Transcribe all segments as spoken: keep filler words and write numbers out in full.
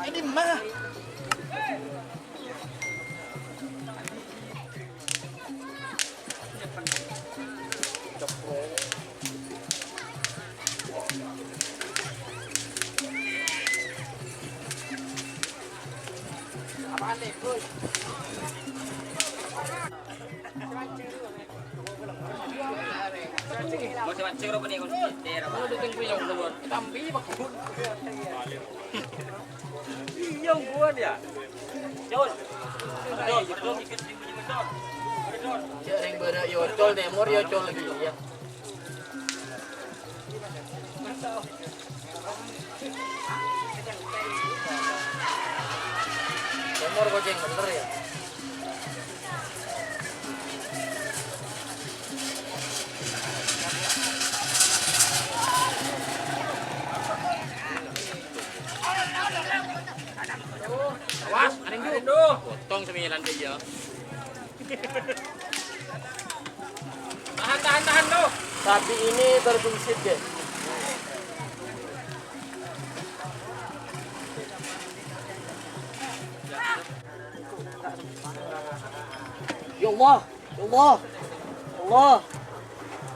Ini mah. Iya, hubungan ya. Cek rèng bârâ' èocol, tèmor èocol lagi, ya. Tèmor kocèng bener, ya. Awas, Arindu. Potong sembilan dia. Tahan, tahan, tahan, tuh. Sapi ini terpungsit, guys. Ya Allah, ya Allah, ya Allah.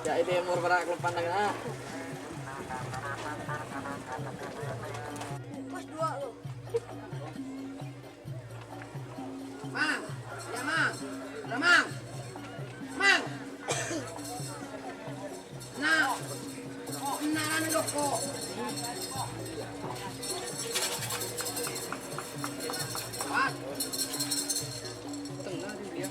Ya, ini umur para kelepan tengah. Pas dua lo. Mang, ya, Mang. Udah, Mang. Mang. Nah. Benaran loko. Wah. Tengah dia.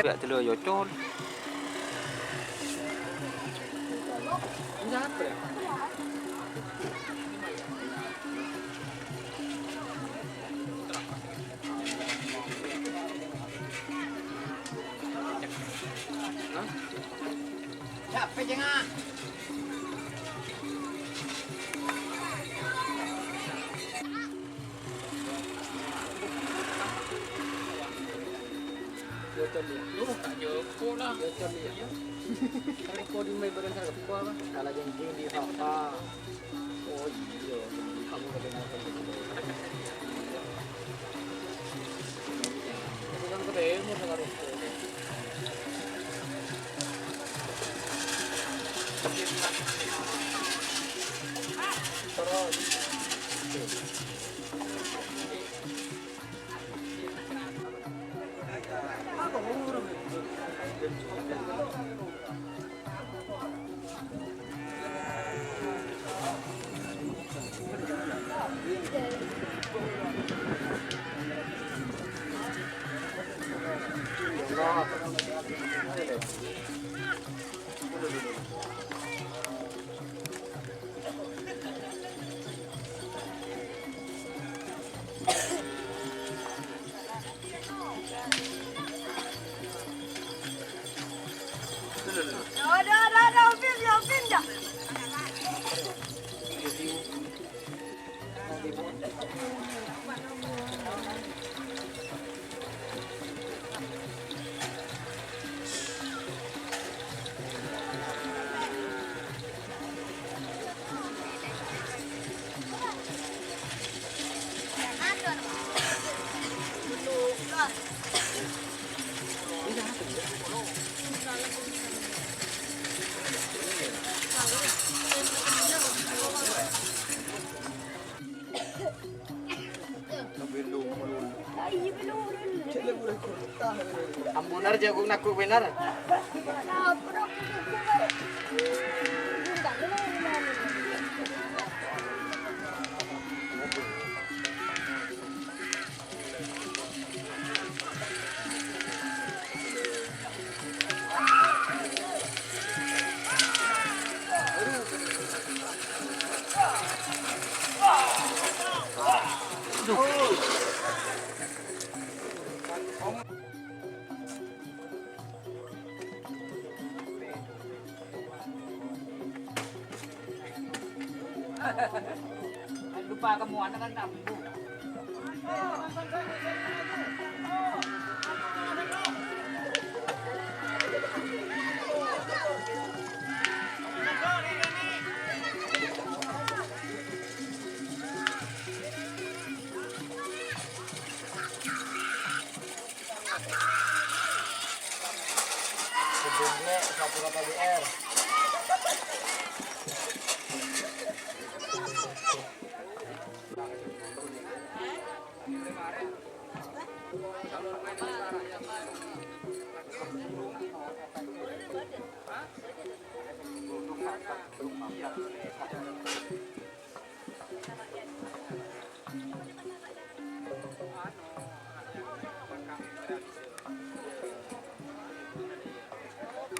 Yak dulu ya, Col. Hah? Capek, cenga. Yo, Col, ya. Lu tak joko lah. Yo, Col, ya. Iya. Kan kau di mai bareng sama kau, apa? Salah janji di apa? Oh, iya. Kamu lagi makan di sini. Aku kan ketemu sama Riko. Terus. Ada, ada, ada, Upin, ya, Upin, ya. Ambunar jagung naku benar. Lupa kamu anak kan tambu. Sebelumnya satu kata B R.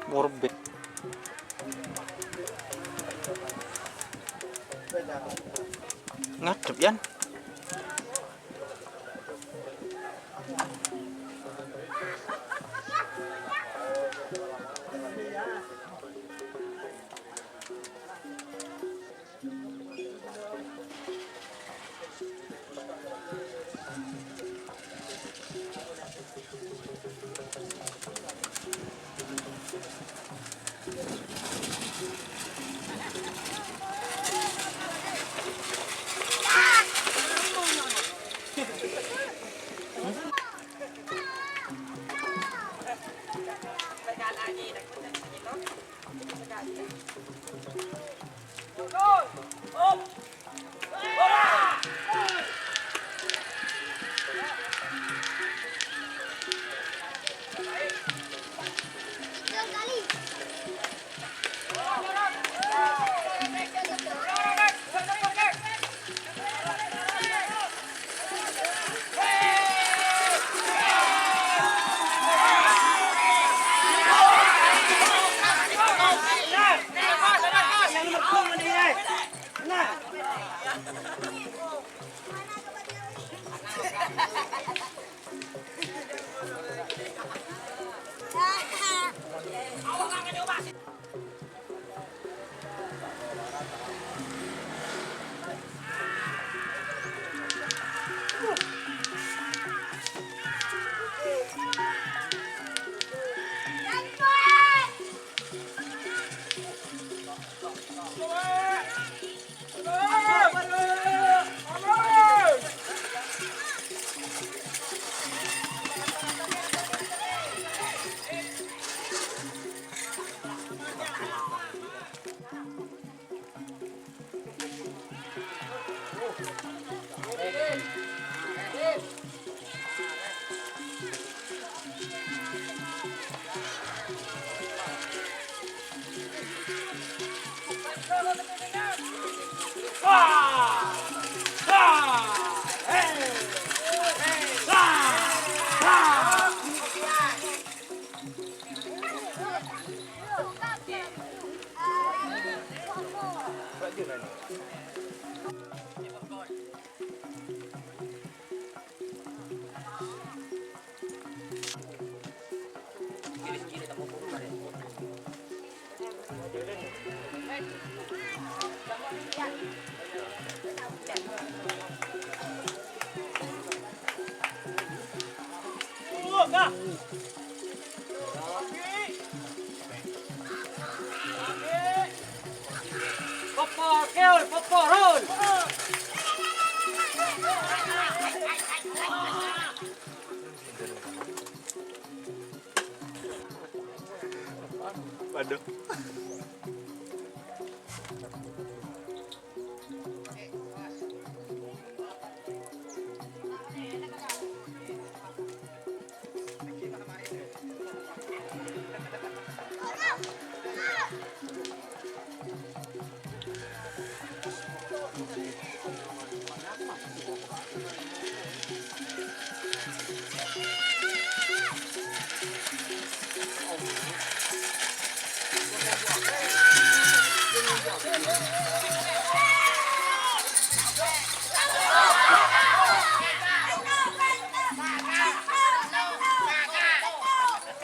Morbid. Ngadep, Yan. Popor, keol, popor, rol. Waduh.